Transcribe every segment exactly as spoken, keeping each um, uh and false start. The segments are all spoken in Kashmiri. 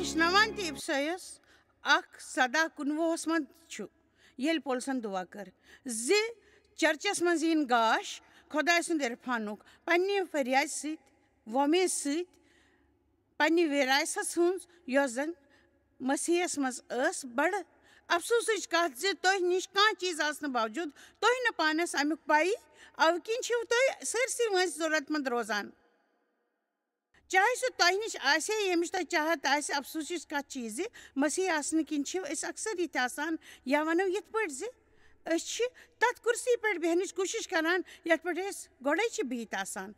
ہیٚچھناوان تہِ افسٲیس اکھ سداہ کُنوُہس منٛز چھُ، ییٚلہِ پولسن دُعا کٔر زِ چرچس منٛز یِن گاش خۄداے سُنٛد عرفانُک پننہِ فریادِ سۭتۍ، وۄمید سۭتۍ، پننہِ وراثت ہٕنٛز، یۄس زن مسیحس منٛز ٲس۔ بڑٕ افسوسٕچ کتھ زِ تۄہہِ نِش کانٛہہ چیٖز آسنہٕ باوجود تۄہہِ نہٕ پانس امیُک پَیی، اَوٕ کِنۍ چھِو تُہۍ سٲرسٕے وٲنٛسہِ ضروٗرت مند روزان۔ چاہے سُہ تۄہہِ نِش آسہِ یا ییٚمِچ تۄہہِ چاہت آسہِ، افسوسٕچ کتھ چھِ یہِ زِ مسیح آسنہٕ کِنۍ چھِ أسۍ اکثر یِتھۍ آسان، یا ونو یِتھ پٲٹھۍ زِ أسۍ چھِ تتھ کُرسی پٮ۪ٹھ بیہنٕچ کوٗشش کران، یتھ پٮ۪ٹھ أسۍ گۄڈے چھِ بِہِتھ آسان۔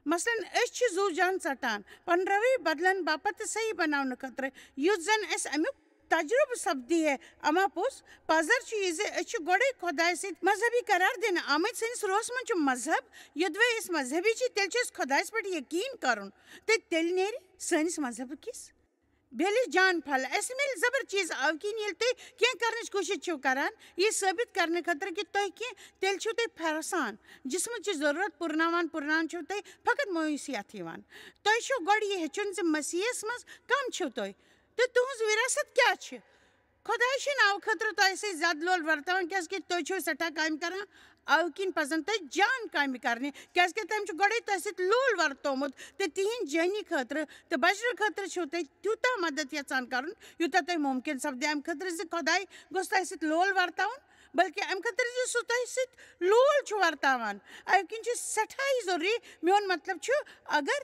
مثلاً، أسۍ چھِ زُو جان ژٹان، پنُن رویہ بدلن باپتھ تہٕ صحیح بناونہٕ خٲطرٕ، یُتھ زن اسہِ امیُک تجربہٕ سپدِ ہے۔ اما پوٚز پزر چھُ یہِ زِ أسۍ چھِ گۄڈے خۄدایہِ سۭتۍ مذہبی قرار دِنہٕ آمٕتۍ۔ سٲنِس روحس منٛز چھُ مذہب۔ یوٚدوے أسۍ مذہبی چھِ، تیٚلہِ چھُ اَسہِ خۄدایس پٮ۪ٹھ یقیٖن کرُن، تہٕ تیٚلہِ نیرِ سٲنِس مذہبہٕ کِس بیلِس جان پھل۔ اَسہِ میلہِ زبر چیٖز اَوٕ کِنۍ، ییٚلہِ تُہۍ کینٛہہ کرنٕچ کوٗشِش چھِو کران، یہِ ثٲبت کرنہٕ خٲطرٕ کہِ تُہۍ کینٛہہ، تیٚلہِ چھِو تُہۍ پھرسان، جسمٕچ ضروٗرت پُرناوان پُرناوان چھِو تُہۍ فقط مایوٗسی اَتھِ یِوان۔ تۄہہِ چھُو گۄڈٕ یہِ ہیٚچھُن زِ مسیحس منٛز کم چھِو تُہۍ تہٕ تُہٕنٛز وراثت کیٛاہ چھِ۔ خۄداے چھِنہٕ اَوٕ خٲطرٕ تۄہہِ سۭتۍ زیادٕ لول ورتاوان، کیٛازِکہِ تُہۍ چھِو سٮ۪ٹھاہ کامہِ کران، اَوٕ کِنۍ پَزَن تۄہہِ جان کامہِ کرنہِ، کیٛازِکہِ تٔمۍ چھُ گۄڈَے تۄہہِ سۭتۍ لول ورتومُت، تہٕ تِہِنٛدِ جٲنی خٲطرٕ تہٕ بچنہٕ خٲطرٕ چھِو تۄہہِ تیوٗتاہ مدد یَژھان کرُن، یوٗتاہ تۄہہِ مُمکِن سپدِ۔ اَمہِ خٲطرٕ زِ خۄداے گوٚژھ تۄہہِ سۭتۍ لول ورتاوُن، بلکہِ اَمہِ خٲطرٕ زِ سُہ تۄہہِ سۭتۍ لول چھُ ورتاوان۔ اَمہِ کِنۍ چھُ سٮ۪ٹھاہ یہِ ضروٗری۔ میون مطلب چھُ، اگر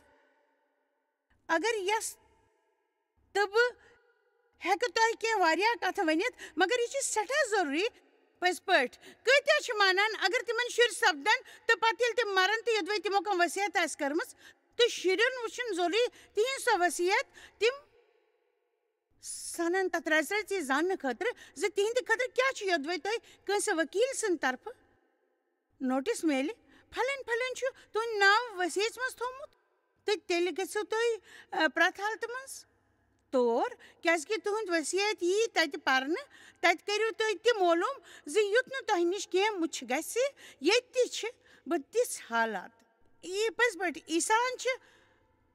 اگر یس تہٕ بہٕ ہٮ۪کہٕ تۄہہِ کینٛہہ واریاہ کتھٕ ؤنِتھ، مگر یہِ چھِ سٮ۪ٹھاہ ضروٗری۔ پٔزۍ پٲٹھۍ، کۭتیاہ چھِ مانان اگر تِمن شُرۍ سپدن تہٕ پتہٕ ییٚلہِ تِم مرن تہٕ یوٚدوَے تِمو کانٛہہ وصیت آسہِ کٔرمٕژ، تہٕ شُرٮ۪ن وٕچھُن ضروٗری تِہنٛز سۄ وصیت، تِم سنن تتھ رژِ رژِ یہِ زاننہٕ خٲطرٕ زِ تِہنٛدِ خٲطرٕ کیٛاہ چھُ، یوٚدوَے تۄہہِ کٲنٛسہِ وکیل سٕنٛدِ طرفہٕ نوٹس میلہِ، پھلٲنۍ پھلٲنۍ چھُ تُہُنٛد ناو وصیژ منٛز تھوٚومُت، تہٕ تیٚلہِ گٔژھِو تُہۍ، آ، پرٛٮ۪تھ حالتہِ منٛز تور، کیٛازِکہِ تُہُنٛد وصیت یی تَتہِ پرنہٕ۔ تَتہِ کٔرِو تُہۍ تہِ معلوٗم زِ یُتھ نہٕ تۄہہِ نِش کینٛہہ مُچھ گژھِ، ییٚتہِ تہِ چھِ بہٕ تِژھ حالات۔ یی پٔزۍ پٲٹھۍ عیسیٰ ہن چھِ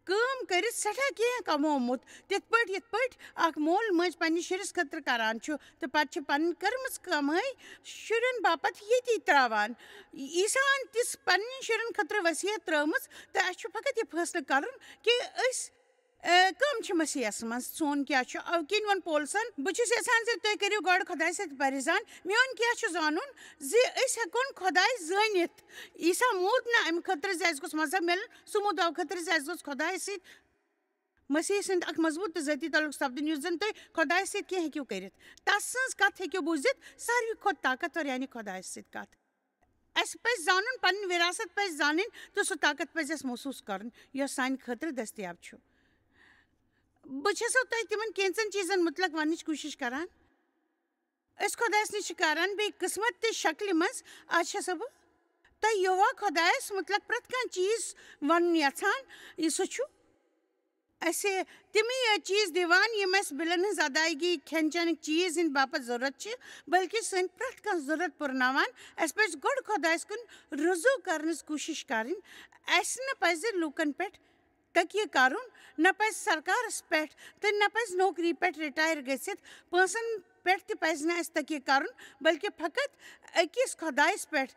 کٲم کٔرِتھ سٮ۪ٹھاہ کینٛہہ کمومُت، تِتھ پٲٹھۍ یِتھ پٲٹھۍ اکھ مول مٲج پننِس شُرِس خٲطرٕ کران چھُ، تہٕ پتہٕ چھِ پنٕنۍ کٔرمٕژ کمٲے شُرٮ۪ن باپتھ ییٚتی تراوان۔ عیسیٰ ہن تِژھ پننٮ۪ن شُرٮ۪ن خٲطرٕ وصیت ترٲومٕژ، تہٕ اسہِ چھُ فقط یہِ فٲصلہٕ کرُن کہِ أسۍ، اے، کم چھِ مسیحس منٛز، سون کیٛاہ چھُ؟ اَوٕ کِنۍ ووٚن پولسن، بہٕ چھُس یژھان زِ تُہۍ کٔرِو گۄڈٕ خۄدایہِ سۭتۍ پرِزان، میون کیٛاہ چھُ زانُن زِ أسۍ ہٮ۪کون خۄداے زٲنِتھ۔ عیسیٰ موٗد نہٕ امہِ خٲطرٕ زِ اسہِ گوٚژھ مذہب میلُن، سُہ موٗد اَوٕ خٲطرٕ زِ اسہِ گوٚژھ خۄدایہِ سۭتۍ مسیح سٕنٛدِ اکھ مضبوٗط تہٕ ذٲتی تعلق سپدُن، یُتھ زن تُہۍ خۄدایس سۭتۍ کینٛہہ ہیٚکِو کٔرِتھ، تس سٕنٛز کتھ ہیٚکِو بوٗزِتھ، ساروی کھۄتہٕ طاقتور، یعنی خۄدایس سۭتۍ کتھ۔ اسہِ پزِ زانُن، پنٕنۍ وراثت پزِ زانٕنۍ، تہٕ سُہ طاقت پزِ اسہِ محسوٗس کرُن، یۄس سانہِ خٲطرٕ دٔستیاب چھُ۔ بہٕ چھسو تۄہہِ تِمن کینٛژن چیٖزن مُتعلق وننٕچ کوٗشِش کران۔ أسۍ خۄدایس نِش چھِ کران بیٚیہِ قٕسمت تہِ شکلہِ منٛز۔ از چھسو بہٕ تۄہہِ یہوا خۄدایس مُتعلق پرٛٮ۪تھ کانٛہہ چیٖز ونُن یژھان، یہِ سُہ چھُ اسہِ تِمٕے یٲتۍ چیٖز دِوان، یِم اسہِ بِلن ہٕنٛز ادائیگی، کھٮ۪ن چٮ۪نٕکۍ چیٖز ہٕنٛدِ باپتھ ضروٗرت چھِ، بلکہِ سٲنۍ پرٛٮ۪تھ کانٛہہ ضروٗرت پُرناوان۔ اسہِ پزِ گۄڈٕ خۄدایس کُن رجوع کرنٕچ کوٗشِش کرٕنۍ۔ اسہِ نہٕ پزِ لوٗکن پٮ۪ٹھ تکیہِ کرُن، نہ پزِ سرکارس پٮ۪ٹھ تہٕ نہ پزِ نوکری پٮ۪ٹھ رِٹایر گٔژھِتھ پونٛسن پٮ۪ٹھ تہِ پزِ نہٕ اسہِ تکیہِ کرُن، بلکہِ فقط أکِس خۄدایس پٮ۪ٹھ۔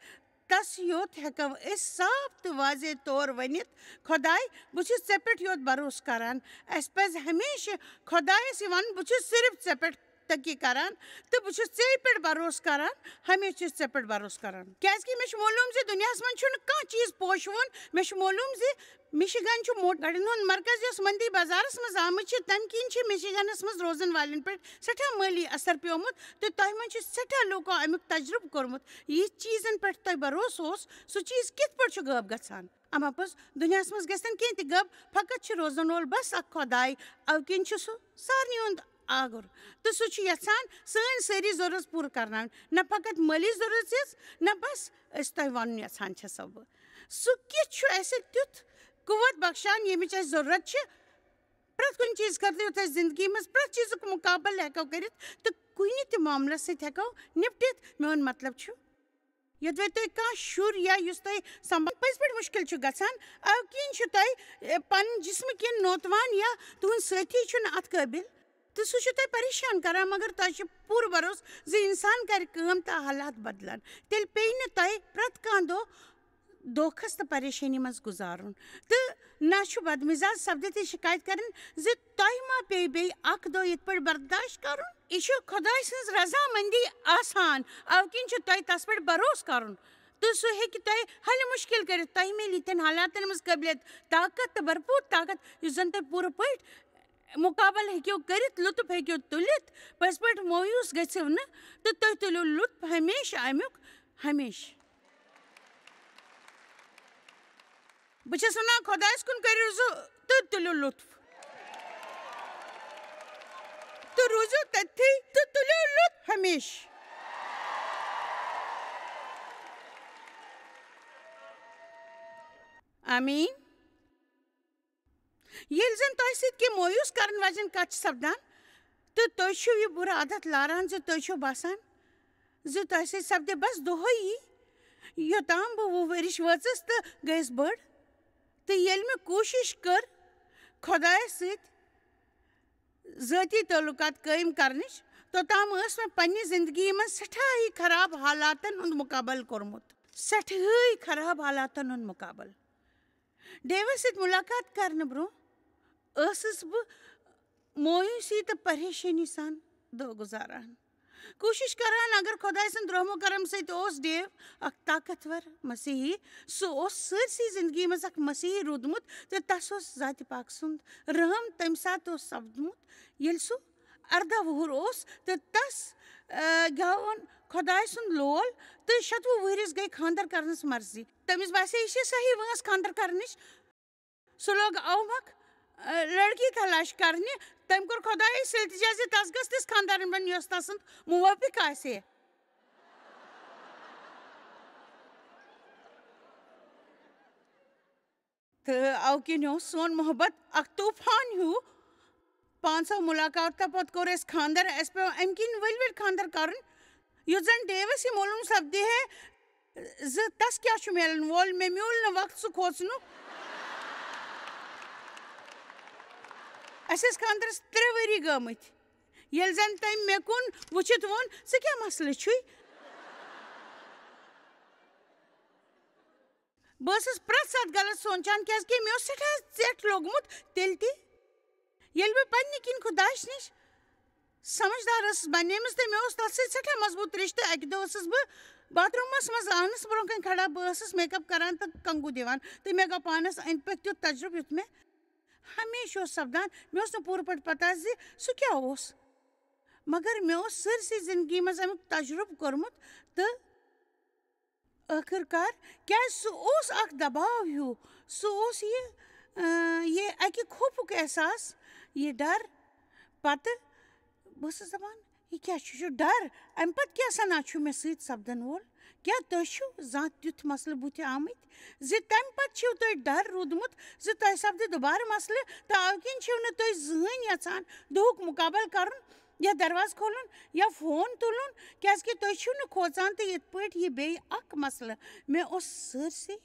تس یوت ہٮ۪کو أسۍ صاف تہٕ واضح طور ؤنِتھ، خۄداے، بہٕ چھُس ژےٚ پٮ۪ٹھ یوت بھروسہٕ کران۔ اسہِ پزِ ہمیشہِ خۄدایس یہِ ونُن، بہٕ چھُس صرف ژےٚ پٮ۪ٹھ تکیہِ کران تہٕ بہٕ چھُس ژےٚ پٮ۪ٹھ بھروسہٕ کران، ہمیشہِ چھُس ژےٚ پٮ۪ٹھ بھروسہٕ کران۔ کیازِ کہِ مےٚ چھُ معلوٗم زِ دُنیاہس منٛز چھُنہٕ کانٛہہ چیٖز پوشہٕ وُن۔ مےٚ چھُ معلوٗم زِ مِشِگن چھُ موٹر گاڑٮ۪ن ہُنٛد مرکز، یۄس مندی بازارس منٛز آمٕژ چھِ، تمہِ کِنۍ چھِ مِشِگنس منٛز روزن والٮ۪ن پٮ۪ٹھ سٮ۪ٹھاہ مٲلی اثر پیومُت، تہٕ تۄہہِ منٛز چھِ سٮ۪ٹھاہ لوٗکو امیُک تجربہٕ کوٚرمُت۔ یہِ چیٖزن پٮ۪ٹھ تۄہہِ بھروسہٕ اوس، سُہ چیٖز کِتھ پٲٹھۍ چھُ غٲب گژھان؟ اما پوٚز، دُنیاہس منٛز گژھن کینٛہہ تہِ غٲب، فقط چھُ روزن وول بس اکھ خۄداے۔ اَوٕ کِنۍ چھُ سُہ سارنٕے ہُنٛد آگُر، تہٕ سُہ چھُ یژھان سٲنۍ سٲری ضروٗرت پوٗرٕ کرناوٕنۍ، نہ فقط مٲلی ضروٗرت یٲژ، نہ بس أسۍ تۄہہِ ونُن یژھان چھسو بہٕ۔ سُہ کِتھ چھُ اسہِ تیُتھ قوت بخشان، ییٚمِچ اسہِ ضروٗرت چھِ؟ پرٛٮ۪تھ کُنہِ چیٖز خٲطرٕ یُتھ أسۍ زندگی منٛز پرٛٮ۪تھ چیٖزُک مُقابلہٕ ہٮ۪کو کٔرِتھ تہٕ کُنہِ تہِ معاملس سۭتۍ ہٮ۪کو نِپٹِتھ، میون مطلب چھُ، یوٚدوَے تۄہہِ کانٛہہ شُر یا یُس تۄہہِ سنبھال پٔزۍ پٲٹھۍ مُشکِل چھُ گژھان، اَمہِ کِنۍ چھُ تۄہہِ، اے، پنٕنۍ جسمہٕ کِنۍ نوتوان یا تُہُنٛد سٲتھی چھُنہٕ اَتھ قٲبِل، تہٕ سُہ چھُ تۄہہِ پریشان کران، مگر تۄہہِ چھُ پوٗرٕ بھروسہٕ زِ اِنسان کرِ کٲم تہٕ حالات بدلن۔ تیٚلہِ پیٚیہِ نہٕ تۄہہِ پرٛٮ۪تھ کانٛہہ دۄہ دھوکھس تہٕ پریشٲنی منٛز گُزارُن۔ تہٕ نہ چھُ بدمزاج سپدِتھ یہِ شکایت کرٕنۍ زِ تۄہہِ ما پیٚیہِ بیٚیہِ اکھ دۄہ یِتھ پٲٹھۍ برداشت کرُن۔ یہِ چھُ خۄداے سٕنٛز رضامندی آسان، اَوٕ کِنۍ چھُ تۄہہِ تَس پٮ۪ٹھ بھروسہٕ کرُن۔ تہٕ سُہ ہیٚکہِ تۄہہِ حل مُشکِل کٔرِتھ۔ تۄہہِ میلہِ یِتھٮ۪ن حالاتن منٛز قٲبلیت طاقت تہٕ بھرپوٗر طاقت، یُس زن تۄہہِ پوٗرٕ پٲٹھۍ مُقابلہٕ ہیٚکِو کٔرِتھ، لطف ہیٚکِو تُلِتھ۔ پٔزۍ پٲٹھۍ مویوٗس گٔژھِو نہٕ تہٕ تُہۍ تُلِو لطف ہمیشہٕ اَمیُک، ہمیشہٕ۔ بہٕ چھَس وَنان، خۄدایَس کُن کٔرِو زُو تہٕ تُلِو لطف۔ تہٕ روٗزِو تٔتھی تہٕ تُلِو لطف ہمیشہٕ۔ آمیٖن۔ ییٚلہِ زَن تۄہہِ سۭتۍ کینٛہہ مویوٗس کَرَن واجٮ۪ن کَتھ چھِ سَپدان، تہٕ تُہۍ چھِو یہِ بُرٕ عادت لاران زِ تُہۍ چھِو باسان زِ تۄہہِ سۭتۍ سَپدِ بَس دۄہَے یی، یوٚتام بہٕ وُہ ؤرِش وٲژٕس تہٕ گٔیَس بٔڑ۔ تہٕ ییٚلہِ مےٚ کوٗشِش کٔر خۄدایَس سۭتۍ ذٲتی تعلقات قٲیِم کرنٕچ، توٚتام ٲس مےٚ پننہِ زندگی منٛز سٮ۪ٹھاہٕے خراب حالاتن ہُنٛد مُقابلہٕ کوٚرمُت۔ سٮ۪ٹھاہٕے خراب حالاتن ہُنٛد مُقابلہٕ۔ ڈیوس سۭتۍ مُلاقات کرنہٕ برٛونٛہہ ٲسٕس بہٕ مویوٗسی تہٕ پریشٲنی سان دۄہ گُزاران۔ کوٗشِش کران، اگر خۄداے سٕنٛدِ رحم و کرم سۭتۍ اوس ڈیو اکھ طاقتور مسیحی، سُہ اوس سٲرسٕے زندگی منٛز اکھ مسیحی روٗدمُت تہٕ تس اوس ذاتِ پاک سُنٛد رحم تمہِ ساتہٕ اوس سپدمُت، ییٚلہِ سُہ ارداہ وُہُر اوس تہٕ تس، آ، گیوُن خۄداے سُنٛد لول تہٕ شتوُہ وُہرِس گٔے خانٛدر کرنس مرضی۔ تٔمِس باسے، یہِ چھِ صحیح وٲنٛس خانٛدر کرنٕچ۔ سُہ لوٚگ اومکھ، آ، لڑکی تلاش کرنہِ۔ تٔمۍ کوٚر خۄدایس التجا زِ تس گٔژھ تِژھ خانٛدارِنۍ بنٕنۍ، یۄس تسُنٛد موٲفِق آسہِ۔ تہٕ اَوٕ کِنۍ اوس سون محبت اکھ طوفان ہیوٗ۔ پانٛژو مُلاقاتو پتہٕ کوٚر اَسہِ خانٛدر۔ اَسہِ پیوٚو اَمہِ کِنۍ ؤلۍ ؤلۍ خانٛدر کرُن، یُتھ زن ڈیوس یہِ معلوٗم سپدِ ہے زِ تس کیٛاہ چھُ میلن وول۔ مےٚ میوٗل نہٕ وقت سُہ کھوژنُک۔ اَسہِ ٲسۍ خانٛدرس ترٛےٚ ؤری گٲمٕتۍ، ییٚلہِ زن تٔمۍ مےٚ کُن وٕچھِتھ ووٚن، "ژٕ کیٛاہ مسلہٕ چھُے؟" بہٕ ٲسٕس پرٛٮ۪تھ ساتہٕ غلط سونٛچان، کیٛازِکہِ مےٚ اوس سٮ۪ٹھاہ ژیٚٹھ لوٚگمُت تیٚلہِ تہِ۔ ییٚلہِ بہٕ پننہِ کِنۍ خۄدایَس نِش سمجھدار ٲسٕس بنیمٕژ تہٕ مےٚ اوس تَس سۭتۍ سٮ۪ٹھاہ مضبوٗط رِشتہٕ، اَکہِ دۄہ ٲسٕس بہٕ باتھ روٗمَس منٛز آنَس برٛونٛہہ کَنہِ کھڑا، بہٕ ٲسٕس میک اپ کران تہٕ کنگو دِوان، تہٕ مےٚ گوٚو پانَس أنٛدۍ پٔکۍ تیُتھ تجرُبہٕ، یُتھ مےٚ ہمیشہِ اوس سپدان۔ مےٚ اوس نہٕ پوٗرٕ پٲٹھۍ پتہ زِ سُہ کیٛاہ اوس، مگر مےٚ اوس سٲرسٕے زندگی منٛز اَمیُک تجرُبہٕ کوٚرمُت۔ تہٕ ٲخٕر کار، کیٛازِ سُہ اوس اکھ دباو ہیوٗ، سُہ اوس یہِ، اۭں، یہِ اَکہِ خوفُک احساس، یہِ ڈر۔ پتہٕ بہٕ ٲسٕس دپان، "یہِ کیٛاہ چھُ؟ یہِ چھُ ڈر۔ اَمہِ پتہٕ کیٛاہ سنا چھُ مےٚ سۭتۍ سپدن وول؟ کیٛاہ تُہۍ چھِو زانٛہہ تیُتھ مسلہٕ بُتھِ آمٕتۍ زِ تَمہِ پتہٕ چھِو تۄہہِ ڈر روٗدمُت زِ تۄہہِ سپدِ دُبارٕ مسلہٕ، تہٕ اَوٕ کِنۍ چھِو نہٕ تُہۍ زٕہٕنۍ یژھان دُہُک مُقابلہٕ کرُن؟" یا دروازٕ کھولُن یا فون تُلُن، کیٛازِکہِ تُہۍ چھِو نہٕ کھوژان تہٕ یِتھ پٲٹھۍ یہِ بیٚیہِ اکھ مسلہٕ۔ مےٚ اوس سٲرسٕے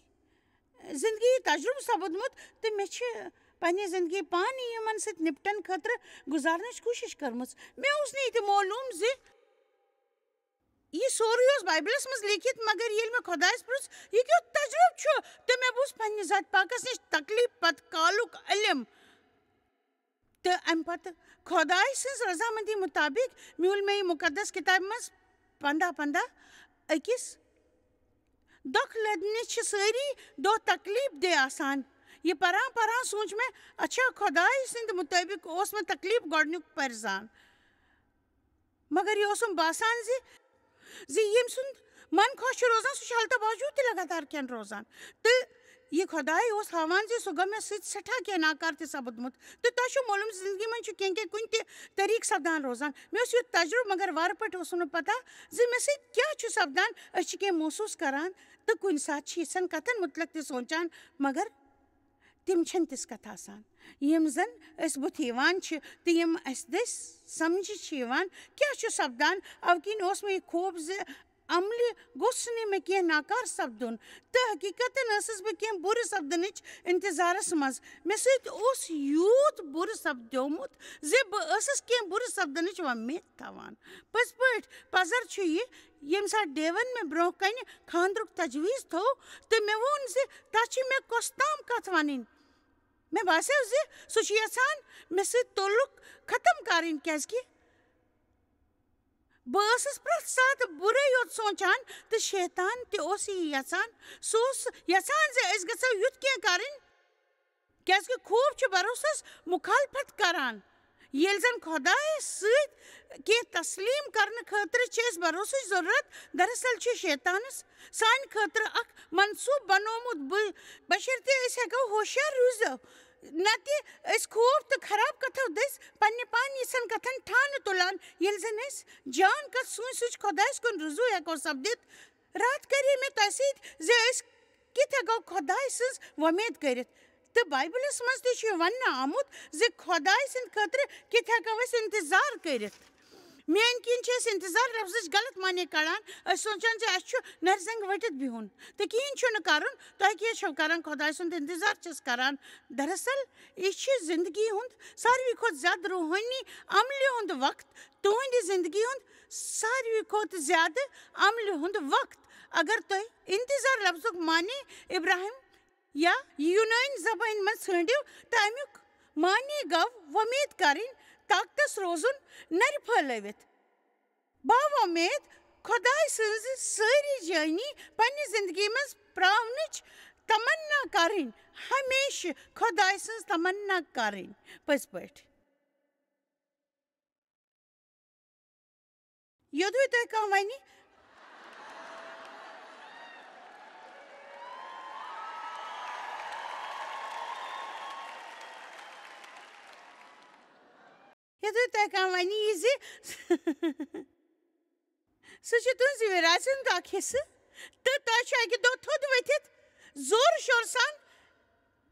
زندگی تجرُبہٕ سپُدمُت تہٕ مےٚ چھِ پننہِ زندگی پانہٕ یِمن سۭتۍ نپٹن خٲطرٕ گُزارنٕچ کوٗشش کٔرمٕژ۔ مےٚ اوس نہٕ یہِ تہِ معلوم زِ یہِ سورُے اوس بایبلس منٛز لیکھِتھ، مگر ییٚلہِ مےٚ خۄدایس پرُژھ، "یہِ کیُتھ تجرُبہٕ چھُ؟" تہٕ مےٚ بوٗز پننہِ ذاتِ پاکس نِش تکلیف پتہٕ کالُک علم۔ تہٕ امہِ پتہٕ خۄدایہِ سٕنٛز رضامندی مُطابق میوٗل مےٚ یہِ مُقدس کِتابہِ منٛز پنٛداہ پنٛداہ أکِس۔ دۄکھ لدنہِ چھِ سٲری دۄہ تکلیف دہ آسان۔ یہِ پران پران سوٗنٛچ مےٚ، اچھا، خۄدایہِ سٕنٛدِ مُطٲبق اوس مےٚ تکلیف گۄڈٕنیُک پرزان۔ مگر یہِ اوسُم باسان زِ، زِ ییٚمۍ سُنٛد من خۄش چھُ روزان، سُہ چھُ حالتو باوجوٗد تہِ لگاتار کھٮ۪ن روزان۔ تہٕ یہِ خۄداے اوس ہاوان زِ سُہ گوٚو مےٚ سۭتۍ سٮ۪ٹھاہ کینٛہہ ناکار تہِ سپُدمُت۔ تہٕ تۄہہِ چھُو معلوٗم، زندگی منٛز چھُ کینٛہہ کینٛہہ کُنہِ تہِ طریٖقہٕ سپدان روزان۔ مےٚ اوس یُتھ تجرُبہٕ، مگر وارٕ پٲٹھۍ اوسُم نہٕ پتہ زِ مےٚ سۭتۍ کیٛاہ چھُ سپدان۔ أسۍ چھِ کینٛہہ محسوٗس کران تہٕ کُنہِ ساتہٕ چھِ یِژھن کتھن مُتعلق تہِ سونٛچان، مگر تِم چھِنہٕ تِژھ کتھ آسان، یِم زن أسۍ بُتھِ یِوان چھِ تہٕ یِم اسہِ دٔسۍ سمجھِ چھِ یِوان۔ کیٛاہ چھُ سپدان؟ اَوٕ کِنۍ اوس مےٚ یہِ خوف زِ عملہِ گوٚژھ نہٕ مےٚ کینٛہہ ناکار سپدُن، تہٕ حقیقتاً ٲسٕس بہٕ کینٛہہ بُرٕ سپدنٕچ انتظارس منٛز۔ مےٚ سۭتۍ اوس یوٗت بُرٕ سپدیومُت زِ بہٕ ٲسٕس کینٛہہ بُرٕ سپدنٕچ وۄمید تھاوان۔ پٔزۍ پٲٹھۍ، پزر چھُ یہِ، ییٚمہِ ساتہٕ ڈیون مےٚ برٛونٛہہ کنہِ خانٛدرُک تجویز تھوو تہٕ مےٚ ووٚن زِ تس چھِ مےٚ کۄس تام کتھ ونٕنۍ۔ مےٚ باسیو زِ سُہ چھُ یژھان مےٚ سۭتۍ تعلق ختم کرٕنۍ، کیازکہِ بہٕ ٲسٕس پرٛٮ۪تھ ساتہٕ بُرے یوت سونٛچان، تہٕ شیطان تہِ اوس یی یژھان۔ سُہ اوس یژھان زِ أسۍ گژھو یُتھ کینٛہہ کرٕنۍ، کیازکہِ خوف چھُ بھروسس مخالفت کران۔ ییٚلہِ زن خۄدایس سۭتۍ کینٛہہ تسلیم کرنہٕ خٲطرٕ چھِ أسۍ بھروسٕچ ضروٗرت، دراصل چھُ شیطانس سانہِ خٲطرٕ اکھ منصوٗبہٕ بنوومُت، بہٕ، بشرطیکہِ أسۍ ہٮ۪کو ہوشیار روٗزِتھ، نتہٕ أسۍ خوف تہٕ خراب کتھو دٔسۍ پننہِ پان یِژھن کتھن ٹھانہٕ تُلان۔ ییٚلہِ زن أسۍ جان کتھ سوٗنچ سوٗنچ خۄدایس کُن رجوع ہٮ۪کو سپدِتھ، راتھ کرے مےٚ تۄہہِ سۭتۍ زِ أسۍ کِتھ ہٮ۪کو خۄداے سٕنٛز وۄمید کٔرِتھ۔ تہٕ بایبلس منٛز تہِ چھُ یہِ وننہٕ آمُت زِ خۄداے سٕنٛدِ خٲطرٕ کِتھ ہٮ۪کو أسۍ انتظار کٔرِتھ۔ میٲنۍ کِنۍ چھِ أسۍ انتظار لفظٕچ غلط معنی کڑان۔ أسۍ سونٛچان زِ اَسہِ چھُ نرِ زنٛگہِ ؤٹِتھ بِہُن تہٕ کِہیٖنۍ چھُنہٕ کرُن۔ تۄہہِ کیٛازِ چھَو کران خۄداے سُنٛد انتظار؟ چھَس کران۔ دراصل، یہِ چھِ زندگی ہُنٛد ساروی کھۄتہٕ زیادٕ روحٲنی عملہِ ہُنٛد وقت، تُہنٛدِ زندگی ہُنٛد ساروی کھۄتہٕ زیادٕ عملہِ ہُنٛد وقت۔ اگر تُہۍ انتظار لفظُک معنی ابراہیم یا یونٲنۍ زبٲنۍ منٛز ژھٲنٛڈِو، تہٕ امیُک معنی گوٚو وۄمید کرٕنۍ، طاقتس روزُن، نرِ پھٲلٲوِتھ۔ باوۄمید خۄداے سٕنٛز سٲری جٲنی پننہِ زندگی منٛز پراونٕچ تمنا کرٕنۍ، ہمیشہٕ خۄداے سٕنٛز تمنا کرٕنۍ۔ پٔزۍ پٲٹھۍ۔ یوٚدوے تۄہہِ کانٛہہ ونہِ، یوٚدوے تۄہہِ کانٛہہ ونہِ یہِ زِ سُہ چھُ تُہنٛزِ وراثت ہُنٛد اکھ حصہٕ، تہٕ تۄہہِ چھُ اکہِ دۄہ تھوٚد ؤتھِتھ زورٕ شورٕ سان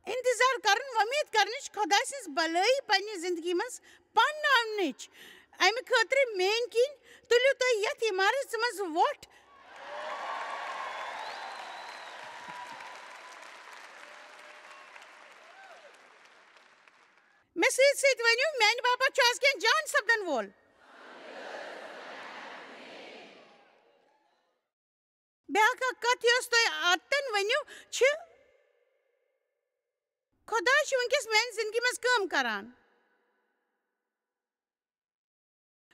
انتظار کرُن، وۄمید کرنٕچ خۄداے سٕنٛز بلٲیی پننہِ زندگی منٛز پانناونٕچ۔ امہِ خٲطرٕ میٲنۍ کِنۍ تُلِو تُہۍ یتھ عمارژِ منٛز وۄٹھ۔ مےٚ سۭتۍ سۭتۍ ؤنِو، میانہِ باپتھ چھُ از کینٛہہ جان سپدن وول۔ بیٛاکھ اکھ کتھ یۄس تۄہہِ اتٮ۪ن ؤنِو چھِ، خۄداے چھُ وٕنکیٚس میانہِ زندگی منٛز کٲم کران۔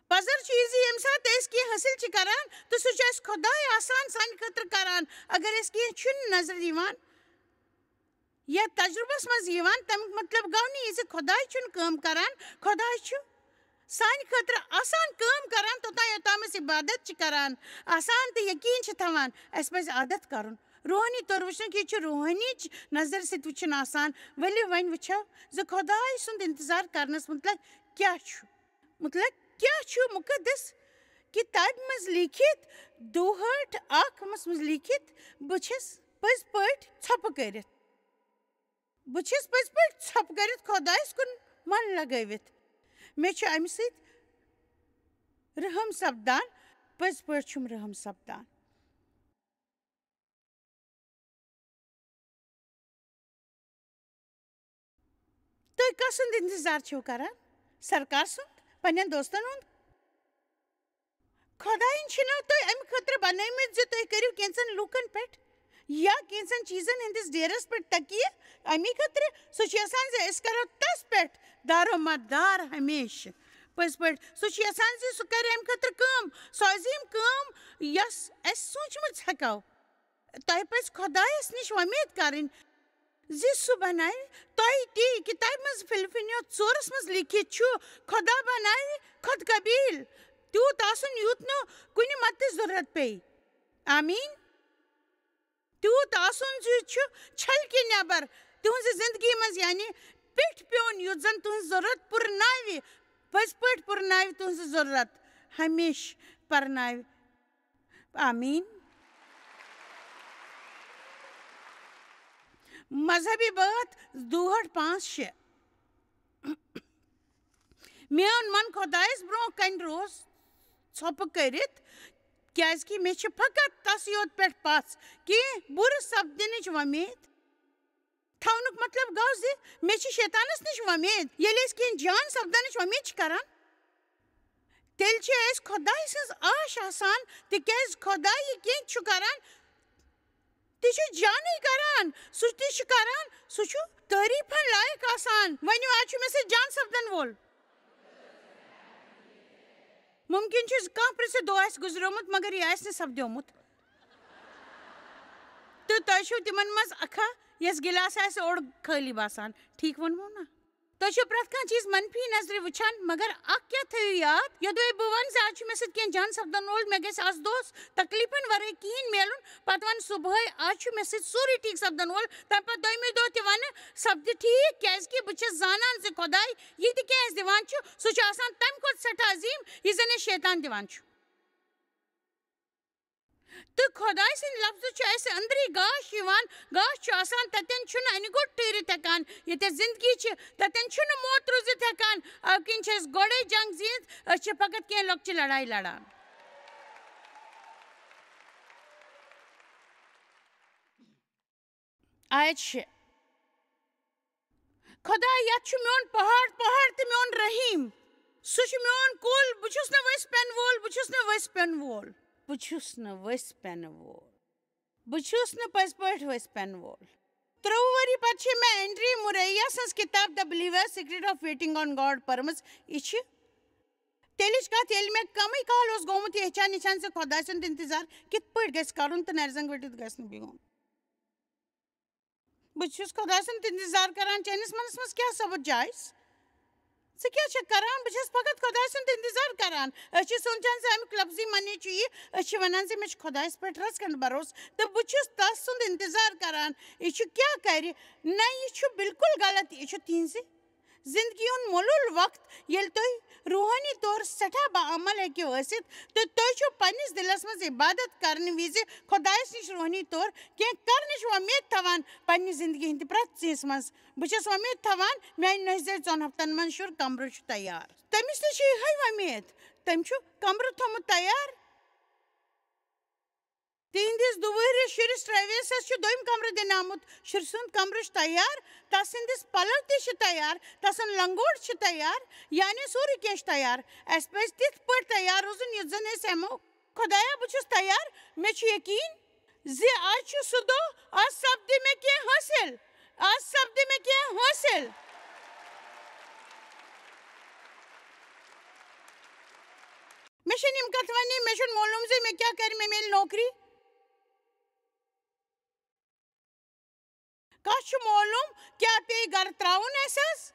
پزر چھُ یہِ زِ ییٚمہِ ساتہٕ أسۍ کینٛہہ حٲصِل چھِ کران، تہٕ سُہ چھُ اَسہِ خۄداے آسان سانہِ خٲطرٕ کران۔ اگر أسۍ کینٛہہ چھُنہٕ نظرِ یِوان یا تجرُبس منٛز یِوان، تَمیُک مطلب گوٚو نہٕ یہِ زِ خۄداے چھُنہٕ کٲم کران۔ خۄداے چھُ سانہِ خٲطرٕ آسان کٲم کران، توٚتام یوٚتام أسۍ عبادت چھِ کران، آسان تہٕ یقیٖن چھِ تھاوان۔ اَسہِ پَزِ عادت کرُن۔ روحٲنی طور وٕچھنہٕ کہِ یہِ چھُ روحٲنی چ-، نظرِ سۭتۍ وٕچھُن آسان۔ ؤلِو وۄنۍ وٕچھو زِ خۄداے سُنٛد انتظار کرنس مُتعلق کیٛاہ چھُ، مُتعلق کیٛاہ چھُ مُقدس کِتابہِ منٛز لیٖکھِتھ۔ دُہٲٹھ اکھ منٛز لیٖکھِتھ، بہٕ چھَس پٔزۍ پٲٹھۍ ژھۄپہٕ کٔرِتھ۔ بہٕ چھَس پٔزۍ پٲٹھۍ ژھۄپہٕ کٔرِتھ خۄدایَس کُن من لگٲوِتھ۔ مےٚ چھُ اَمہِ سۭتۍ رحم سپدان، پٔزۍ پٲٹھۍ چھُم رحم سپدان۔ تُہۍ کس سُنٛد انتظار چھِو کران؟ سرکار سُنٛد؟ پننٮ۪ن دوستن ہُنٛد؟ خۄدایَن چھِنو تُہۍ اَمہِ خٲطرٕ بنٲومٕتۍ زِ تُہۍ کٔرِو کینٛژن لوٗکن پٮ۪ٹھ یا کینٛژن چیٖزن ہٕنٛدِس ڈیرس پٮ۪ٹھ تکیہِ؟ اَمی خٲطرٕ سُہ چھُ یژھان زِ أسۍ کرو تس پٮ۪ٹھ دارومدار ہمیشہٕ۔ پٔزۍ پٲٹھۍ، سُہ چھُ یژھان زِ سُہ کرِ اَمہِ خٲطرٕ کٲم، سُہ عظیٖم کٲم، یۄس اَسہِ سوٗنٛچمٕژ ہٮ۪کو۔ تۄہہِ پزِ خۄدایس نِش وۄمید کرٕنۍ زِ سُہ بناوِ تۄہہِ تی۔ کتابہِ منٛز فلپینیو ژورس منٛز لیکھِتھ چھُ، خۄدا بناوِ خۄد قبیل تیوٗت آسُن، یوٗت نہٕ کُنہِ مدتٕچ ضرورت پیٚیہِ۔ آمیٖن۔ تیوٗت آسُن زِ چھُ چھلکہِ نٮ۪بر تُہنٛزِ زندگی منٛز، یعنی پیٚٹھۍ پیوٚن، یُتھ زن تُہنٛز ضرورت پُرناوِ، پٔزۍ پٲٹھۍ پُرناوِ تُہنٛز ضرورت، ہمیشہٕ پرناوِ۔ آمیٖن۔ مذہبی بٲتھ دُہٲٹھ پانٛژھ شےٚ۔ میون من خۄدایس برونٛہہ کنہِ روز ژھۄپہٕ کٔرِتھ، کیازِ کہِ مےٚ چھِ فقط تَسٕے یوت پٮ۪ٹھ پَژھ، کینٛہہ بُرٕ سپدنٕچ وۄمید۔ تھاونُک مطلب گوٚو زِ مےٚ چھِ شیطانَس نِش وۄمید۔ ییٚلہِ أسۍ کینٛہہ جان سپدنٕچ وۄمید چھِ کران، تیٚلہِ چھِ أسۍ خۄداے سٕنٛز آش آسان، تِکیازِ خۄداے یہِ کینٛہہ چھُ کران، تہِ چھُ جانٕے کران، سُہ تہِ چھُ کران، سُہ چھُ تعریٖفن لایق آسان۔ ؤنِو، آز چھُ مےٚ سۭتۍ جان سپدن وول۔ مُمکِن چھُ زِ کانٛہہ پرٛژھِ، دۄہ آسہِ گُزریومُت، مگر یہِ آسہِ نہٕ سپدیومُت۔ تہٕ تۄہہِ چھُو تِمن منٛز اکھا، یَس گِلاس آسہِ اوٚڑ خٲلی باسان۔ ٹھیٖک ووٚنمو نا؟ تۄہہِ چھُو پرٛٮ۪تھ کانٛہہ چیٖز منفی نظرِ وٕچھان، مگر اکھ کیٛاہ تھٲیِو یاد، یوٚدوَے بہٕ وَنہٕ زِ آز چھُ مےٚ سۭتۍ کینٛہہ جان سپدن وول، مےٚ گژھِ آز دۄہس تکلیٖفن ورٲے کِہیٖنۍ میلُن، پتہٕ وَنہٕ صُبحٲے، آز چھُ مےٚ سۭتۍ سورُے ٹھیٖک سپدن وول، تَمہِ پتہٕ دوٚیمہِ دۄہ تہِ وَنہٕ، سپدِ ٹھیٖک، کیازِ کہِ بہٕ چھَس زانان زِ خۄداے یہِ تہِ کینٛہہ اَسہِ دِوان چھُ، سُہ چھُ آسان تَمہِ کھۄتہٕ سٮ۪ٹھاہ عظیٖم، یہِ زَن اَسہِ شیطان دِوان چھُ۔ تہٕ خۄداے سٕنٛدِ لفظہٕ چھُ اَسہِ أنٛدری گاش یِوان۔ گاش چھُ آسان، تَتٮ۪ن چھُنہٕ اَنہِ گوٚٹ ٹھٔہرِتھ ہٮ۪کان۔ ییٚتٮ۪تھ زِندگی چھِ، تَتٮ۪ن چھُنہٕ موت روٗزِتھ ہٮ۪کان۔ اَوٕ کِنۍ چھِ أسۍ گۄڈَے جنٛگ زیٖنِتھ، أسۍ چھِ فقط کینٛہہ لۄکچہِ لڑایہِ لڑان۔ آیت شےٚ۔ خۄدایا، یَتھ چھُ میون پہاڑ، پہاڑ تہٕ میون رحیم۔ سُہ چھُ میون کُل، بہٕ چھُس نہٕ ؤسۍ پٮ۪نہٕ وول، بہٕ چھُس نہٕ ؤسۍ پٮ۪نہٕ وول، بہٕ چھُس نہٕ ؤسۍ پٮ۪نہٕ وول، بہٕ چھُس نہٕ پٔزۍ پٲٹھۍ ؤسۍ پٮ۪نہٕ وول۔ ترٛۆوُہ ؤری پتہٕ چھِ مےٚ اینڈری مُریا سٕنٛز کِتاب The Believer's Secret of Waiting on God پٔرمٕژ۔ یہِ چھِ تیٚلِچ کتھ، ییٚلہِ مےٚ کمٕے کال اوس گوٚمُت یہِ ہیٚچھان ہیٚچھان زِ خۄداے سُنٛد انتظار کِتھ پٲٹھۍ گژھِ کرُن تہٕ نرِ زنٛگ ؤٹِتھ گژھِ نہٕ بِہُن۔ بہٕ چھُس خۄداے سُنٛد انتظار کران۔ چٲنِس منس منٛز کیٛاہ سپُد جایز؟ ژٕ کیٛاہ چھکھ کران؟ بہٕ چھَس فقط خۄداے سُنٛد انتظار کران۔ أسۍ چھِ سونٛچان زِ اَمیُک لفظی معنی چھُ یہِ، أسۍ چھِ وَنان زِ مےٚ چھُ خۄدایَس پٮ۪ٹھ رَژھ کھنٛڈ بھروسہٕ تہٕ بہٕ چھُس تَس سُنٛد انتظار کران۔ یہِ چھُ کیٛاہ کرِ؟ نہ، یہِ چھُ بالکل غلط۔ یہِ چھُ تِہنٛزِ زندگی ہُنٛد مۄلُل وقت، ییٚلہِ تُہۍ روحٲنی طور سٮ۪ٹھاہ باعمل ہیٚکِو ٲسِتھ تہٕ تُہۍ چھِو پننِس دِلس منٛز عبادت کرنہٕ وِزِ خۄدایس نِش روحٲنی طور کینٛہہ کرنٕچ وۄمید تھاوان۔ پننہِ زندگی ہٕنٛدِ پرٛٮ۪تھ چیٖزس منٛز، بہٕ چھَس وۄمید تھاوان، میانہِ نۄشہِ زٮ۪وِ ژۄن ہفتن منٛز شُر کمرٕ چھُ تیار۔ تٔمِس تہِ چھُ یِہوٚے وۄمید۔ تٔمۍ چھُ کمرٕ تھوٚومُت تیار۔ تِہنٛدِس دُوہرِس شُرِس ٹریویسس چھُ دوٚیِم کمرٕ دِنہٕ آمُت۔ شُرۍ سُنٛد کمرٕ چھُ تیار، تسٕنٛدِس پلو تہِ چھِ تیار، تسُنٛد لنگوٹ چھُ تیار، یعنی سورُے کینٛہہ چھُ تیار۔ اَسہِ پزِ تِتھ پٲٹھۍ تیار روزُن، یُتھ زن أسۍ ہٮ۪مو، خۄدایا، بہٕ چھُس تیار، مےٚ چھُ یقیٖن زِ آز چھُ سُہ دۄہ، آز سپدِ مےٚ کینٛہہ حٲصِل، آز سپدِ مےٚ کینٛہہ حٲصِل۔ مےٚ چھَنہٕ یِم کَتھٕ وَننہِ، مےٚ چھُنہٕ معلوٗم زِ مےٚ کیٛاہ کَرِ، مےٚ میلہِ نوکری۔ کَس چھُ معلوٗم کیٛاہ پیٚیہِ گَرٕ ترٛاوُن اَسہِ حظ؟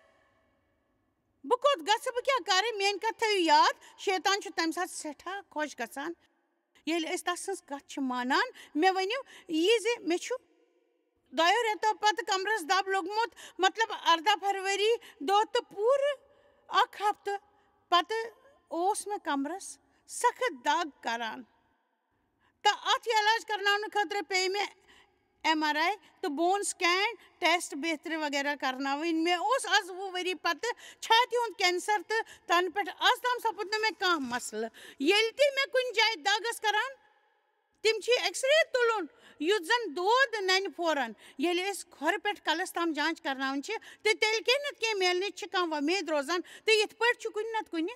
بہٕ کوٚت گژھٕ، بہٕ کیٛاہ کَرٕ؟ میٛٲنۍ کَتھ تھٲیِو یاد، شیطان چھُ تَمہِ ساتہٕ سٮ۪ٹھاہ خۄش گژھان، ییٚلہِ أسۍ تَس سٕنٛز کَتھ چھِ مانان۔ مےٚ ؤنِو یہِ زِ مےٚ چھُ دۄیو رٮ۪تو پتہٕ کمرس دب لوٚگمُت، مطلب ارداہ فروری دۄہ، تہٕ پوٗرٕ اکھ ہفتہٕ پتہٕ اوس مےٚ کمرس سخت دگ کران۔ تہٕ اتھ علاج کرناونہٕ خٲطرٕ پیٚیہِ مےٚ ایم آر آی تہٕ بون سکین ٹیسٹ بیترِ وغیرہ کرناوٕنۍ۔ مےٚ اوس از وُہ ؤری پتہٕ چھاتہِ ہُنٛد کینسر، تہٕ تنہٕ پٮ۪ٹھ از تام سپُد نہٕ مےٚ کانٛہہ مسلہٕ۔ ییٚلہِ تہِ مےٚ کُنہِ جایہِ دگ ٲس کران، تِم چھِ ایکس رے تُلُن، یُتھ زن دود ننہِ فوراً۔ ییٚلہِ أسۍ کھۄرٕ پٮ۪ٹھ کلس تام جانچ کرناوان چھِ، تہٕ تیٚلہِ کینٛہہ نتہٕ کینٛہہ میلنٕچ چھِ کانٛہہ وۄمید روزان، تہٕ یِتھ پٲٹھۍ چھُ کُنہِ نتہٕ کُنہِ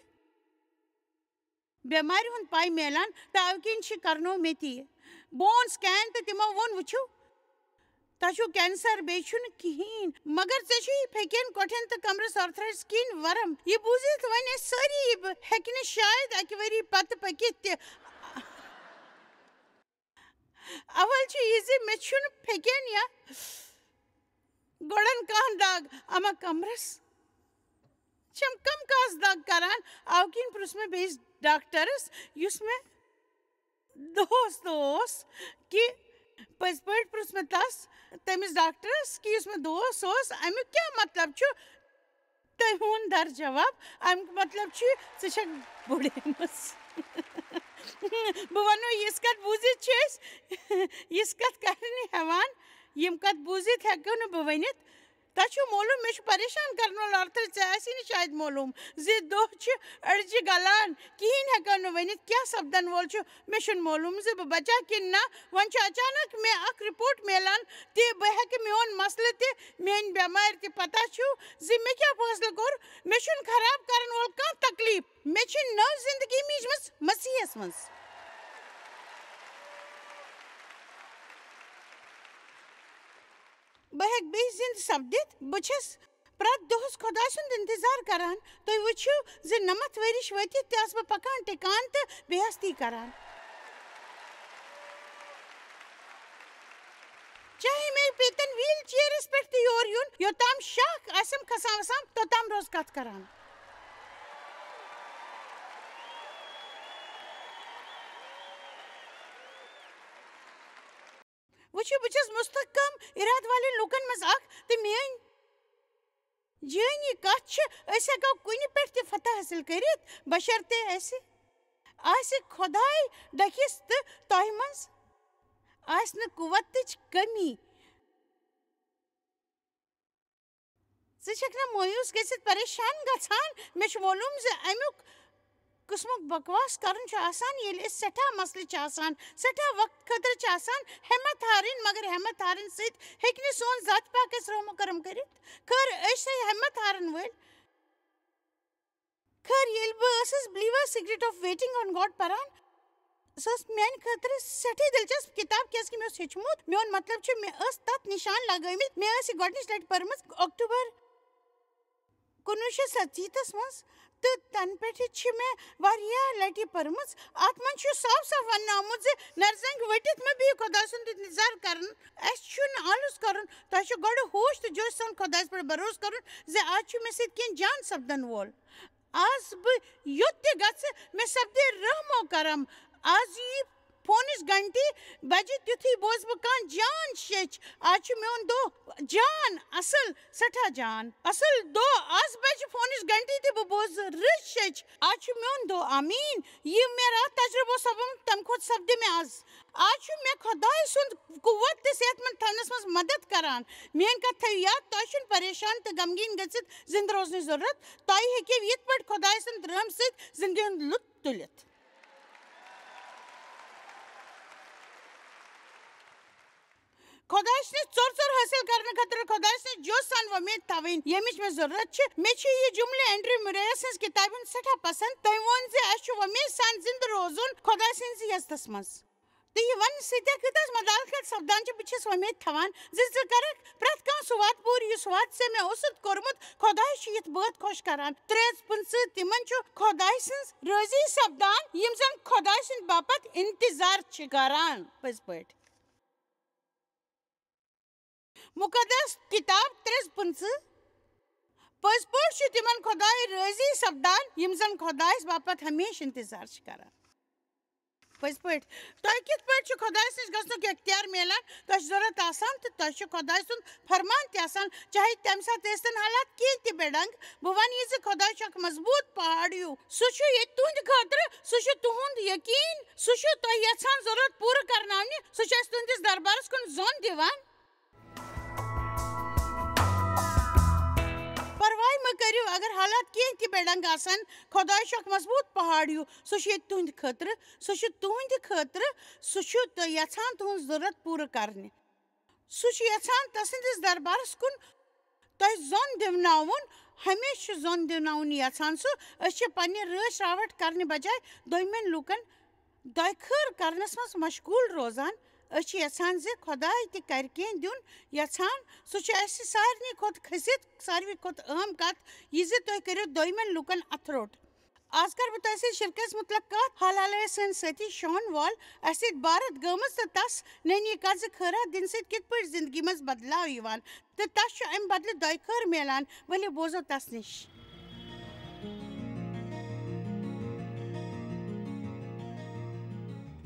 بٮ۪مارِ ہُنٛد پَے میلان، تہٕ اَوٕ کِنۍ چھِ کرنوو مےٚ تہِ یہِ بون سکین، تہٕ تِمو ووٚن، وٕچھِو، تۄہہِ چھُو کینسر، بیٚیہِ چھُنہٕ کِہیٖنۍ، مگر ژےٚ چھُے پھیٚکٮ۪ن کۄٹھٮ۪ن تہٕ کمرس آرتھرایٹس کِنۍ ورم۔ یہِ بوٗزِتھ وۄنۍ أسۍ سٲری، یہِ بہٕ ہیٚکہِ نہٕ شاید اَکہِ ؤری پتہٕ پٔکِتھ تہِ۔ اول چھُ یہِ زِ مےٚ چھُنہٕ پھیٚکٮ۪ن یا گۄڈن کانٛہہ دگ، اما کمرس چھم کم کاس دگ کران۔ اَوٕ کِنۍ پرُژھ مےٚ بیٚیِس ڈاکٹرس، یُس مےٚ دوست اوس، کہِ پٔزۍ پٲٹھۍ پرُژھ مےٚ تس، تٔمِس ڈاکٹرس، کہِ یُس مےٚ دوست اوس، اَمیُک کیٛاہ مطلب چھُ؟ تٔمۍ ووٚن در جواب، اَمیُک مطلب چھُ، ژٕ چھَکھ بُڑیمٕژ۔ بہٕ وَنو، یِژھ کَتھ بوٗزِتھ چھِ أسۍ، یِژھ کَتھ کَرِ نہٕ ہٮ۪وان، یِم کَتھ بوٗزِتھ ہٮ۪کو نہٕ بہٕ ؤنِتھ۔ تۄہہِ چھُو معلوٗم، مےٚ چھُ پریشان کرن وول آرتھر، ژےٚ آسی نہٕ شاید معلوٗم زِ دۄہ چھِ أڑجہِ گلان، کِہیٖنۍ ہٮ۪کو نہٕ ؤنِتھ، کیٛاہ سپدن وول چھُ۔ مےٚ چھُنہٕ معلوٗم زِ بہٕ بچا کِنہٕ نہ۔ وۄنۍ چھُ اچانک مےٚ اکھ رپورٹ میلان تہِ بہٕ ہٮ۪کہٕ میون مسلہٕ تہِ، میٲنۍ بٮ۪مارِ تہِ۔ پتہ چھُو زِ مےٚ کیٛاہ فٲصلہٕ کوٚر؟ مےٚ چھُنہٕ خراب کرن وول کانٛہہ تکلیف۔ مےٚ چھِ نٔو زندگی میٖجمٕژ مسیحس منٛز۔ بہٕ ہیٚکہٕ بیٚیہِ زِنٛدٕ سپدِتھ۔ بہٕ چھَس پرٛٮ۪تھ دۄہَس خۄداے سُنٛد اِنتظار کران۔ تُہۍ وٕچھِو زِ نَمَتھ ؤرِش وٲتِتھ تہِ آسہٕ بہٕ پکان ٹِکان تہٕ بے ہستی کران۔ چاہے مےٚ پیٚتن ویٖل چیئرس پٮ۪ٹھ تہِ یور یُن، یوٚتام شاکھ آسٮ۪م کھسان وسان، توٚتام روز کتھ کران۔ وٕچھِو، بہٕ چھَس مستحکم ارادٕ والٮ۪ن لوٗکن منٛز اکھ، تہٕ میٲنۍ جٲنی کتھ چھِ، أسۍ ہٮ۪کو کُنہِ پٮ۪ٹھ تہِ فتح حٲصِل کٔرِتھ، بشرطے اَسہِ آسہِ خۄداے ڈٔکھِس تہٕ تۄہہِ منٛز آسہِ نہٕ قوتٕچ کمی۔ ژٕ چھَکھ نہٕ مایوس گٔژھِتھ پریشان گژھان؟ مےٚ چھُ معلوم زِ اَمیُک قٕسمُک بکواس کرُن چھُ آسان، ییٚلہِ أسۍ سٮ۪ٹھاہ مسلہٕ چھِ آسان، سٮ۪ٹھاہ وقت خٲطرٕ چھِ آسان ہٮ۪مت ہارٕنۍ، مگر ہٮ۪مت ہارٕنۍ سۭتۍ ہیٚکہِ نہٕ سون ذات پاک اَسہِ رحم و کرم کٔرِتھ۔ خٲر، أسۍ چھِ ہٮ۪مت ہارَن وٲلۍ۔ خٲر، ییٚلہِ بہٕ ٲسٕس Believer's Secret of Waiting on God پران، سۄ ٲس میانہِ خٲطرٕ سٮ۪ٹھٕے دلچسپ کتاب، کیازِ کہِ مےٚ اوس ہیٚچھمُت، میون مطلب چھُ، مےٚ ٲس تتھ نشان لگٲومٕتۍ، مےٚ ٲس یہِ گۄڈٕنِچ لٹہِ پٔرمٕژ اکتوبر کُنوُہ شیٚتھ ستژتھس منٛز، تہٕ تنہٕ پٮ۪ٹھٕ چھِ مےٚ واریاہ لٹہِ پٔرمٕژ۔ اتھ منٛز چھُ صاف صاف وننہٕ آمُت زِ نرزنگ ؤٹِتھ مہ بِہِو خۄداے سُنٛد انتظار کرُن۔ اسہِ چھُنہٕ آلُژ کرُن، تۄہہِ چھُ گۄڈٕ ہوش تہٕ جوش سان خۄدایس پٮ۪ٹھ بھروسہٕ کرُن زِ آز چھُ مےٚ سۭتۍ کینٛہہ جان سپدن وول۔ آز بہٕ یوٚت تہِ گژھٕ، مےٚ سپدِ رحم و کرم۔ آز یی فونٕچ گھنٹی بجہِ، تیُتھُے بوزٕ بہٕ کانٛہہ جان شیٚچھ۔ آز چھُ میون دۄہ جان، اصل، سٮ۪ٹھاہ جان۔ اصل دۄہ، آز بجہِ فونٕچ گھنٹی تہٕ بہٕ بوزٕ رٕژ شیٚچھ۔ آز چھُ میون دۄہ، آمیٖن۔ یہِ مےٚ راتھ تجربہٕ اوس سپدمُت، تمہِ کھۄتہٕ سپدِ مےٚ آز۔ آز چھُ مےٚ خۄداے سُنٛد قوت تہٕ صحت مند تھاونس منٛز مدد کران۔ میٲنۍ کتھ تھٲیِو یاد، تۄہہِ چھُنہٕ پریشان تہٕ غمگیٖن گٔژھِتھ زِنٛدٕ روزنٕچ ضروٗرت۔ تۄہہِ ہیٚکِو یِتھ پٲٹھۍ خۄداے سٕنٛدِ رحم سۭتۍ زِنٛدگی ہُنٛد لُطف تُلِتھ۔ خۄداے سٕنٛز ژوٚر ژوٚر حٲصِل کرنہٕ خٲطرٕ خۄداے سٕنٛز جوش سان وۄمید تھاوٕنۍ، ییٚمِچ مےٚ ضروٗرت چھِ۔ مےٚ چھُ یہِ جملہٕ اینڈریو مُریَس سٕنٛز کِتابہِ ہُنٛد سٮ۪ٹھاہ پسنٛد۔ تٔمۍ ووٚن زِ اَسہِ چھُ وۄمید سان زِنٛدٕ روزُن خۄداے سٕنٛزِ عزتس منٛز۔ تہٕ یہِ وننہٕ سۭتۍ اکھ یوٗتاہ مدالکت سپدان چھِ، بہٕ چھَس وۄمید تھاوان زِ ژٕ کرکھ پرٛٮ۪تھ کانٛہہ سُہ وعدٕ پوٗرٕ، یُس وعدٕ ژےٚ مےٚ اوسُتھ کوٚرمُت۔ خۄداے چھُ یِتھ بٲتھ خۄش کران۔ ترٛےٚ پٕنٛژٕہ تِمن چھُ خۄداے سٕنٛز رٲضی سپدان، یِم زن خۄداے سٕنٛدِ باپتھ انتظار چھِ کران۔ پٔزۍ پٲٹھۍ۔ مُقدس کِتاب ترٛےٚ پٕنٛژٕہ۔ پٔزۍ پٲٹھۍ چھُ تِمن خۄداے رٲضی سپدان، یِم زن خۄدایس باپتھ ہمیشہٕ انتظار چھِ کران۔ پٔزۍ پٲٹھۍ۔ تۄہہِ کِتھ پٲٹھۍ چھُ خۄداے سٕنٛز گژھنُک اختیار میلان؟ تۄہہِ چھُ ضروٗرت آسان تہٕ تۄہہِ چھُ خۄداے سُنٛد فرمان تہِ آسان، چاہے تَمہِ ساتہٕ ٲسۍتن حالات کینٛہہ تہِ بے ڈنٛگ۔ بہٕ وَنہٕ یہِ زِ خۄداے چھُ اکھ مضبوٗط پہاڑ ہیوٗ۔ سُہ چھُ ییٚتہِ تُہنٛدِ خٲطرٕ، سُہ چھُ تُہُنٛد یقیٖن، سُہ چھُ تۄہہِ یژھان ضروٗرت پوٗرٕ کرناونہِ، سُہ چھُ اَسہِ تُہنٛدِس دربارس کُن زوٚن دِوان۔ پرواے مہ کٔرِو، اگر حالات کینٛہہ تہِ بے ڈنٛگ آسن، خۄداے چھُ اکھ مضبوٗط پہاڑ ہیوٗ۔ سُہ چھُ ییٚتہِ تُہنٛدِ خٲطرٕ، سُہ چھُ تُہنٛدِ خٲطرٕ، سُہ چھُ تہٕ یژھان تُہنٛز ضروٗرت پوٗرٕ کرنہِ۔ سُہ چھُ یژھان تسٕنٛدِس دربارس کُن تۄہہِ زوٚن دِوناوُن، ہمیشہٕ چھُ زوٚن دِوناوُن یژھان سُہ۔ أسۍ چھِ پننہِ رٲچھ راوٹھ کرنہٕ بجایہِ دوٚیمٮ۪ن لوٗکن دۄیہِ خٲر کرنس منٛز مشغوٗل روزان۔ أسۍ چھِ یژھان زِ خۄداے تہِ کرِ کینٛہہ دیُن یژھان۔ سُہ چھُ اسہِ سارنٕے کھۄتہٕ کھٔسِتھ ساروٕے کھۄتہٕ اہم کتھ یہِ زِ تُہۍ کٔرِو دوٚیمٮ۪ن لوٗکن اتھٕ روٚٹ۔ آز کرٕ بہٕ تۄہہِ سۭتۍ شرکس مُتعلق کتھ۔ حال حالے ٲس سٲنۍ سٲتھی شون وال اسہِ سۭتۍ بھارت گٔمٕژ تہٕ تس نٔنی قرضہٕ خٲرات دِنہٕ سۭتۍ کِتھ پٲٹھۍ زندگی منٛز بدلاو یِوان تہٕ تس چھُ امہِ بدلہٕ دۄیہِ خٲر میلان۔ ؤلِو بوزو تس نِش۔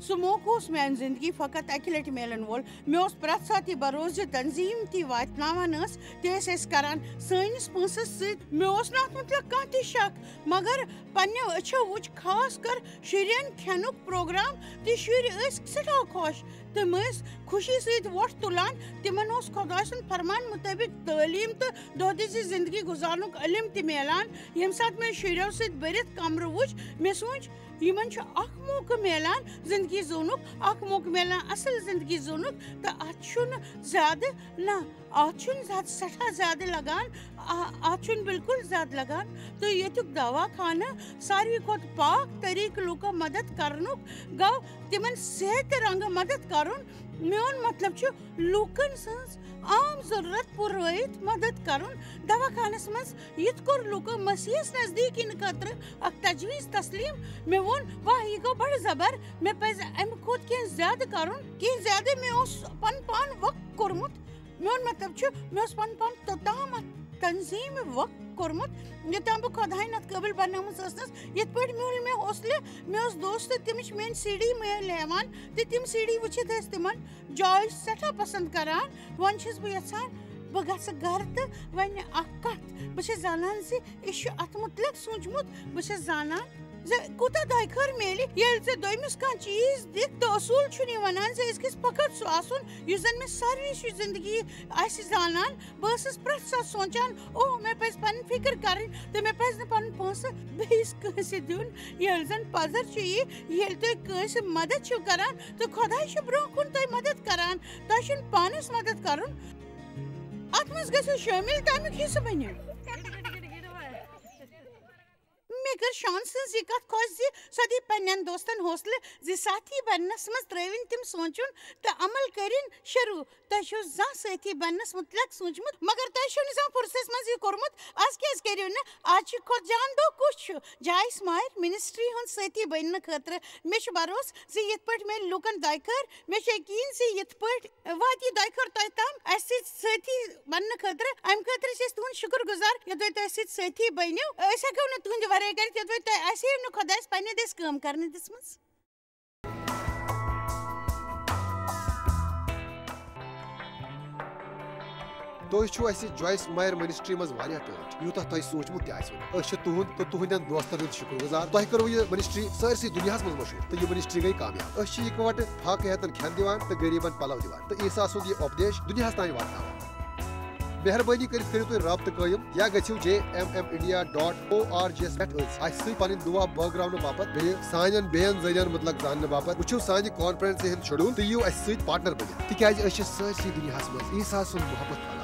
سُہ موقعہٕ اوس میانہِ زندگی فقط اکہِ لٹہِ میلن وول۔ مےٚ اوس پرٛٮ۪تھ ساتہٕ یہِ بھروسہٕ زِ تنظیم تہِ واتناوان ٲس، تہِ ٲسۍ أسۍ کران سٲنِس پونٛسس سۭتۍ۔ مےٚ اوس نہٕ اتھ مُتعلق کانٛہہ تہِ شک، مگر پننیو أچھو وُچھ خاص کر شُرٮ۪ن کھٮ۪نُک پروگرام، تہٕ شُرۍ ٲسۍ سٮ۪ٹھاہ خۄش۔ تِم ٲسۍ خوشی سۭتۍ وۄٹھ تُلان۔ تِمن اوس خۄداے سُنٛد فرمان مُطٲبِق تعلیٖم تہٕ دۄہ دِش زِندگی گُزارنُک علم تہِ میلان۔ ییٚمہِ ساتہٕ مےٚ شُرٮ۪و سۭتۍ بٔرِتھ کمرٕ وُچھ، مےٚ سوٗنٛچ، یِمن چھُ اکھ موقعہٕ میلان زِندگی زینُک، اکھ موقعہٕ میلان اصل زِندگی زینُک، تہٕ اتھ چھُنہٕ زیادٕ نہ، اتھ چھُنہٕ زیادٕ، سٮ۪ٹھاہ زیادٕ لگان، آ، اتھ چھُنہٕ بالکل زیادٕ لگان۔ تہٕ ییٚتیُک دوا خانہٕ ساروی کھۄتہٕ پاک طریقہٕ لوٗکن مدد کرنُک گوٚو تِمن صحت تہِ رنگہٕ مدد کرُن۔ میون مطلب چھُ لوٗکن سٕنٛز عام ضروٗرت پوٗرٲوِتھ مدد کرُن۔ دوا خانس منٛز یِتھ کوٚر لوٗکو مسیحس نزدیٖک یِنہٕ خٲطرٕ اکھ تجویز تسلیم، مےٚ ووٚن، واہ، یہِ گوٚو بڑٕ زبر، مےٚ پزِ امہِ کھۄتہٕ کینٛہہ زیادٕ کرُن، کینٛہہ زیادٕ۔ مےٚ اوس پنُن پان وقف کوٚرمُت۔ میون مطلب چھُ، مےٚ اوس پنُن پان توٚتام اتھ تنظیٖمہِ وقف کوٚرمُت، یوٚتام بہٕ خۄدایَن اتھ قٲبِل بنٲومٕژ ٲسنَس۔ یِتھ پٲٹھۍ میوٗل مےٚ حوصلہٕ، مےٚ اوس دوست، تٔمِس چھِ میٲنۍ سی ڈی مٔلۍ ہٮ۪وان، تہٕ تِم سی ڈی وٕچھِتھ ٲسۍ تِمن جویس سٮ۪ٹھاہ پسند کران۔ وۄنۍ چھَس بہٕ یژھان، بہٕ گژھٕ گرٕ تہٕ وۄنۍ اکھ کتھ۔ بہٕ چھَس زانان زِ یہِ چھُ اتھ مُتعلق سوٗنٛچمُت۔ بہٕ چھَس زانان زِ کوٗتاہ دۄیہِ خٲر میلہِ، ییٚلہِ ژےٚ دوٚیمِس کانٛہہ چیٖز دِکھ۔ تہٕ اصوٗل چھُنہٕ یہِ ونان زِ أسۍ گژھِ فقط سُہ آسُن، یُس زن مےٚ ساروٕے چھُ زندگی آسہِ زانان۔ بہٕ ٲسٕس پرٛٮ۪تھ ساتہٕ سونٛچان، اوہ، مےٚ پزِ پنٕنۍ فکر کرٕنۍ تہٕ مےٚ پزِ نہٕ پنُن پونٛسہٕ بیٚیِس کٲنٛسہِ دیُن۔ ییٚلہِ زن پزر چھُ یہِ، ییٚلہِ تُہۍ کٲنٛسہِ مدد چھِو کران تہٕ خۄداے چھُ برٛونٛہہ کُن تۄہہِ مدد کران، تۄہہِ چھُنہٕ پانس مدد کرُن۔ اتھ منٛز گژھِو شٲمِل، تمیُک حصہٕ بٔنِو۔ مےٚ کٔر شان سٕنٛز یہِ کتھ خۄش زِ سۄ دِیہِ پننٮ۪ن دوستن حوصلہٕ زِ ساتھی بننس منٛز ترٲوِن تِم سونٛچُن تہٕ عمل کٔرِن شروع۔ تۄہہِ چھُو زانٛہہ سٲتھی بننس متعلق سوٗنٛچمُت، مگر تۄہہِ چھُو نہٕ زانٛہہ فرصس منٛز یہِ کوٚرمُت۔ از کیٛازِ کٔرِو نہٕ؟ از چھِ کھۄتہٕ جان دۄہ کُس چھُ؟ جایس ماہر منسٹری ہُنٛد سٲتھی بننہٕ خٲطرٕ۔ مےٚ چھُ بھروسہٕ زِ یِتھ پٲٹھۍ مےٚ لوٗکن دۄیہِ خٲر، مےٚ چھُ یقیٖن زِ یِتھ پٲٹھۍ واتہِ یہِ دۄیہِ خٲر تۄہہِ تام۔ اَسہِ سۭتۍ سٲتھی بننہٕ خٲطرٕ، اَمہِ خٲطرٕ چھِ أسۍ تُہُنٛد شُکر گُزار، یوٚدوَے تۄہہِ سۭتۍ سٲتھی بٔنِو۔ أسۍ ہٮ۪کو نہٕ تُہٕنٛدِ ورٲے کٔرِتھ، یوٚدوَے تۄہہِ آسہِ ہے نہٕ خۄدایَس پنٛنہِ دٔسۍ کٲم کرنہٕ دِژمٕژ۔ تُہۍ چھِو اَسہِ جویس مایر منسٹری منٛز واریاہ ٹٲٹھۍ، یوٗتاہ تۄہہِ سوٗنٛچمُت تہِ آسِوٕ نہٕ۔ أسۍ چھِ تُہُنٛد تہٕ تُہٕنٛدٮ۪ن دوستن ہُنٛد شُکر گُزار۔ تۄہہِ کٔروٕ یہِ منسٹری سٲرسٕے دُنیاہَس منٛز مشہوٗر تہٕ یہِ منسٹری گٔے کامیاب۔ أسۍ چھِ یِکوَٹہٕ فاقہٕ ہیتن کھٮ۪ن دِوان تہٕ غریٖبن پلو دِوان تہٕ عیسیٰ سُنٛد یہِ اُپدیش دُنیاہَس تام واتناوان۔ مہربٲنی کٔرِتھ کٔرِو تُہۍ رابطہٕ قٲیِم یا گٔژھِو J M M India dot O R G یَس پٮ۪ٹھ أتھۍ اَسہِ سۭتۍ پنٕنۍ دُعا بٲگراونہٕ باپتھ، بیٚیہِ سانٮ۪ن بیٚین ذٔریعن مُتعلق زاننہٕ باپتھ۔ وٕچھِو سانہِ کانفرنسہِ ہُنٛد شیڈول تہٕ یِیِو اَسہِ سۭتۍ پارٹنر بٔنِتھ، تِکیازِ أسۍ چھِ سٲرسٕے دُنیاہَس منٛز عیسیٰ سُنٛد محبت پھٔہلاوان۔